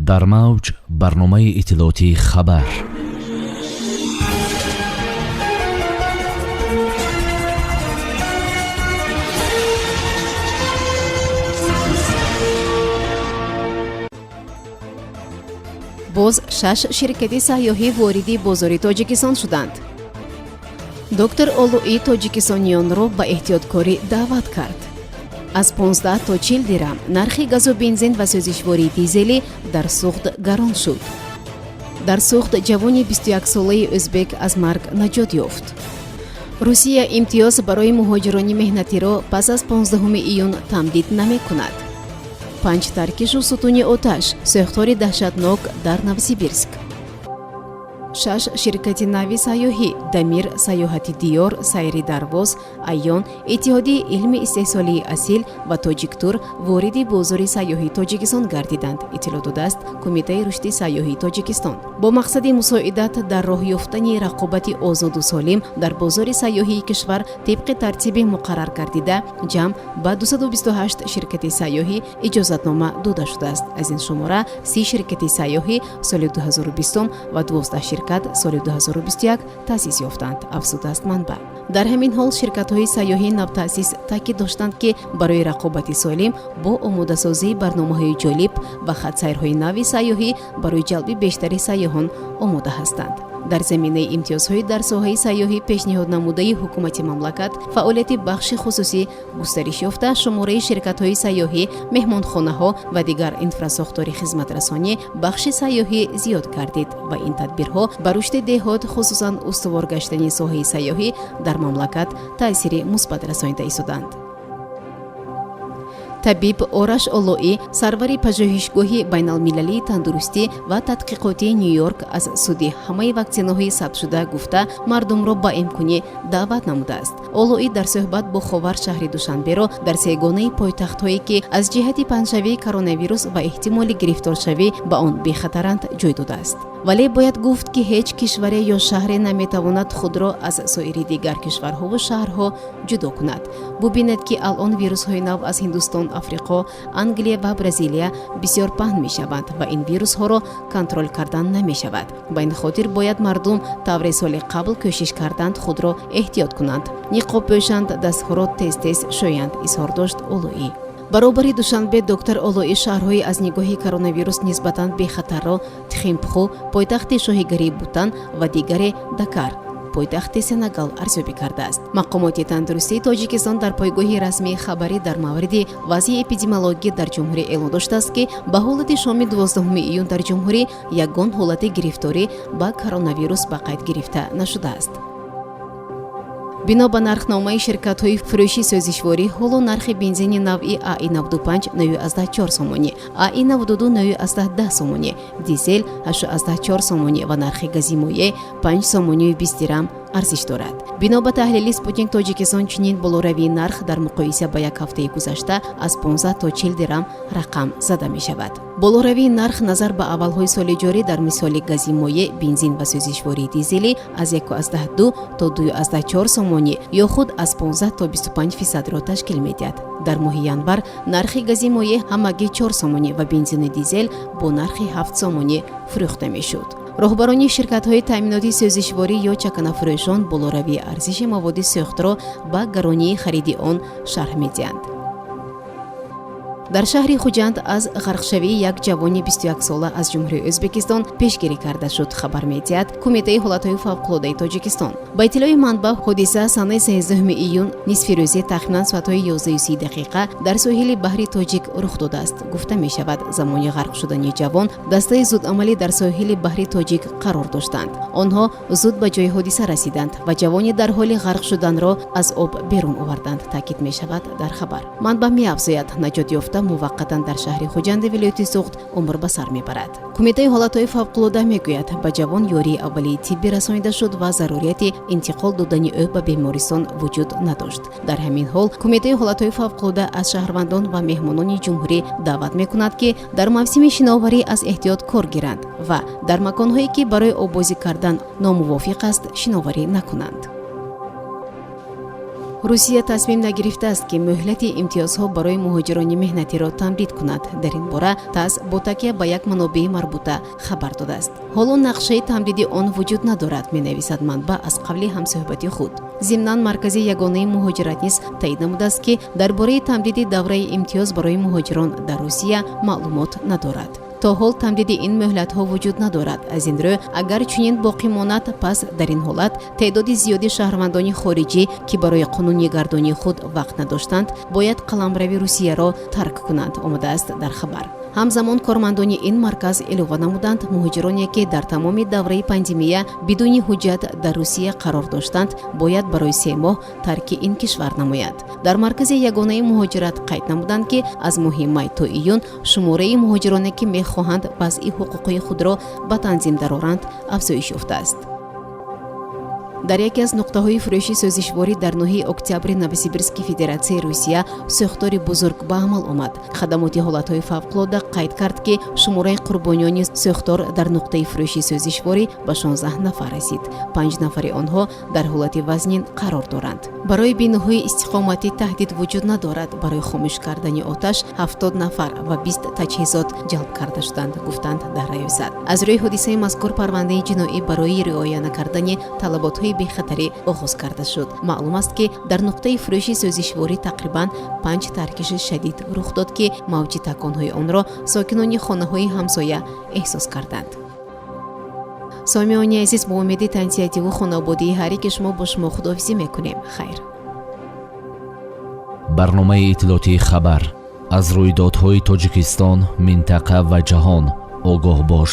Дар мавҷ барномаи иттилоотии «Хабар». Боз шаш ширкати сайёҳӣ вориди бозори Тоҷикистон шуданд. Доктор Олуӣ тоҷикистониёнро ба эҳтиёткорӣ даъват кард. Аз 15 то 40 дирам нархи газу бензин ва сӯзишвории дизелӣ дар Суғд гарон шуд. Дар Суғд ҷавони 21-солаи ӯзбек аз марг наҷот ёфт. Русия имтиёз барои муҳоҷирони меҳнатиро пас аз 15 июн тамдид намекунад. Панҷ таркишу сутуни оташ, сӯхтори даҳшатнок дар Новосибирск. Шаш ширкати нави сайёҳӣ: Дамир, Сайёҳати Диёр, Сайри Дарвоз, Айён, Иттиҳодияи илми истеҳсолии Асил ва Тоҷиктур вориди бозори сайёҳии Тоҷикистон гардиданд, иттилоъ додааст Кумитаи рушди сайёҳии Тоҷикистон. Бо мақсади мусоидат дар роҳ ёфтани рақобати озоду солим дар бозори сайёҳии кишвар, тибқи тартиби муқаррар гардида, ҷамъ ба 228 ширкати сайёҳӣ иҷозатнома дода шудааст. Аз ин шумора 30 ширкати сайёҳӣ соли 2020 ва 12 ширкат соли 2021 таъсис ёфтанд, афзудааст манбаъ. Дар ҳамин ҳол, ширкатҳои сайёҳии навтаъсис таъкид доштанд, ки барои рақобати солим бо омодасозии барномаҳои ҷолиб ва хатсайрҳои нави сайёҳӣ барои ҷалби бештари сайёҳон омода ҳастанд. Дар заминаи имтиёзҳои дар соҳаи сайёҳӣ пешниҳод намудаи ҳукумати мамлакат, фаъолияти бахши хусусӣ густариш ёфта, шумораи ширкатҳои сайёҳӣ, меҳмонхонаҳо ва дигар инфрасохтори хизматрасонӣ бахши сайёҳӣ зиёд гардид ва ин тадбирҳо ба рушди деҳот, хусусан устувор гаштани соҳаи сайёҳӣ дар мамлакат таъсири мусбат расонида истоданд. Табиб Ораш Олоӣ, сарвари пажӯҳишгоҳи байналмилалии тандурустӣ ва тадқиқотии Ню-Йорк, аз суди ҳамаи ваксинаҳои сабтшуда гуфта, мардумро ба эмкунӣ даъват намудааст. Олоӣ дар суҳбат бо Ховар шаҳри Душанберо дар сегонаи пойтахтҳое, ки аз ҷиҳати паҳншавии коронавирус ва эҳтимоли гирифторшавӣ ба он бехатаранд, ҷой додааст. Вале бояд гуфт, ки ҳеҷ кишваре ё шаҳре наметавонад худро аз соири дигар кишварҳову шаҳрҳо ҷудо кунад. Бубинед, ки алон вирусҳои нав аз Ҳиндустон, Африқо, Англия ва Бразилия бисёр паҳн мешаванд ва ин вирусҳоро контрол кардан намешавад. Ба ин хотир бояд мардум тавре соли қабл кӯшиш карданд, худро эҳтиёт кунанд, ниқоб пӯшанд, дастҳоро тез-тез шӯянд, изҳор дошт Олоӣ. Баробари Душанбе доктор Олоӣ шаҳрҳои аз нигоҳи коронавирус нисбатан бехатарро Тхимпху, пойтахти шоҳигарии Бутан, ва дигаре Дакар, пойтахти Сенегал, арзёбӣ кардааст. Мақомоти тандурустии Тоҷикистон дар пойгоҳи расмии хабарӣ дар мавриди вазъи эпидемиологӣ дар ҷумҳурӣ эълон доштааст, ки ба ҳолати шоми 12 июн дар ҷумҳурӣ ягон ҳолати гирифторӣ ба коронавирус ба қайд гирифта нашудааст. Бино ба нархномаи ширкатҳои фурӯши сӯзишворӣ, ҳоло нархи бензини навъи АИ 95 9,4 сомонӣ, АИ 92 9,10 сомонӣ, дизел 8,4 сомонӣ ва нархи гази моеъ 5 сомонию 20 дирам арзиш дорад. Бино ба таҳлили Спутник Тоҷикистон, чунин болоравии нарх дар муқоиса ба як ҳафтаи гузашта аз 15 то 40 дирам рақам зада мешавад. Болоравии нарх назар ба аввалҳои соли ҷорӣ дар мисоли гази моеъ, бензин ва сӯзишвории дизелӣ аз 1,2 то 2,4 сомонӣ ё худ аз 15 то 25 фисадро ташкил медиҳад. Дар моҳи январ нархи гази моеъ ҳамагӣ 4 сомонӣ ва бензину дизел бо нархи 7 сомонӣ фурӯхта мешуд. Роҳбарони ширкатҳои таъминоти сӯзишворӣ ё чаканафурӯшон болоравии арзиши маводи сӯхтро ба гаронии хариди он шарҳ медиҳанд. Дар шаҳри Хуҷанд аз ғарқшавии як ҷавони 21-сола аз Ҷумҳурии Ӯзбекистон пешгирӣ карда шуд, хабар медиҳад Кумитаи ҳолатҳои фавқулодаи Тоҷикистон. Ба иттилои манбаъ, ҳодиса санаи 13 июн нисфирӯзӣ, тахминан соатҳои 11:30 дақиқа дар соҳили баҳри Тоҷик рух додааст. Гуфта мешавад, замони ғарқ шудани ҷавон дастаи зудамалӣ дар соҳили баҳри Тоҷик қарор доштанд. Онҳо зуд ба ҷои ҳодиса расиданд ва ҷавони дар ҳоли ғарқ шуданро аз об берун оварданд, таъкид мешавад дар хабар. Манбаъ меафзояд, наҷот ёфта муваққатан дар шаҳри Хуҷанди вилояти Суғд умр ба сар мебарад. Кумитаи ҳолатҳои фавқулода мегӯяд, ба ҷавон ёрии аввалии тиббӣ расонида шуд ва зарурияти интиқол додани ӯ ба бемористон вуҷуд надошт. Дар ҳамин ҳол, Кумитаи ҳолатҳои фавқулода аз шаҳрвандон ва меҳмонони ҷумҳурӣ даъват мекунад, ки дар мавсими шиноварӣ аз эҳтиёт кор гиранд ва дар маконҳое, ки барои оббозӣ кардан номувофиқ аст, шиноварӣ накунанд. Русия тасмим нагирифтааст, ки муҳлати имтиёзҳо барои муҳоҷирони меҳнатиро тамдид кунад. Дар ин бора ТАСС бо такя ба як манобеи марбута хабар додааст. Ҳоло нақшаи тамдиди он вуҷуд надорад, менависад манбаъ аз қавли ҳамсӯҳбати худ. Зимнан, Маркази ягонаи муҳоҷират низ таъид намудааст, ки дар бораи тамдиди давраи имтиёз барои муҳоҷирон дар Русия маълумот надорад. То ҳол тамдиди ин муҳлатҳо вуҷуд надорад. Аз ин рӯ, агар чунин боқӣ монад, пас дар ин ҳолат теъдоди зиёди шаҳрвандони хориҷӣ, ки барои қонунигардонии худ вақт надоштанд, бояд қаламрави Русияро тарк кунанд, омадааст дар хабар. Ҳамзамон, кормандони ин марказ илова намуданд, муҳоҷироне, ки дар тамоми давраи пандемия бидуни ҳуҷҷат дар Русия қарор доштанд, бояд барои 3 моҳ тарки ин кишвар намоянд. Дар Маркази ягонаи муҳоҷират қайд намуданд, ки аз моҳи май то июн шумораи муҳоҷироне, ки мехоҳанд вазъи ҳуқуқии худро ба танзим дароранд, афзоиш ёфтааст. Дар яке аз нуқтаҳои фурӯши сӯзишворӣ дар ноҳияи Октябри Новосибирски Федератсияи Русия сӯхтори бузург ба амал омад. Хадамоти ҳолатҳои фавқулода қайд кард, ки шумораи қурбониёни сӯхтор дар нуқтаи фурӯши сӯзишворӣ ба 16 нафар расид. Панҷ нафари онҳо дар ҳолати вазнин қарор доранд. Барои биноҳои истиқоматӣ таҳдид вуҷуд надорад. Барои хомӯш кардани оташ 70 нафар ва 20 таҷҳизот ҷалб карда шуданд, гуфтанд дар раёсат. Аз рӯи ҳодисаи мазкур парвандаи ҷиноӣ барои риоя накардани талаботҳои бехатарӣ оғоз карда шуд. Маълум аст, ки дар нуқтаи фурӯши сӯзишворӣ тақрибан панҷ таркиши шадид рух дод, ки мавҷи таконҳои онро сокинони хонаҳои ҳамсоя эҳсос карданд. Сомиёни азиз, бо умеди тансиҳативу хонаободии ҳар яке шумо бо шумо худоҳофизӣ мекунем. Хайр. Барномаи иттилоотии «Хабар». Аз рӯйдодҳои Тоҷикистон, минтақа ва ҷаҳон огоҳ бош.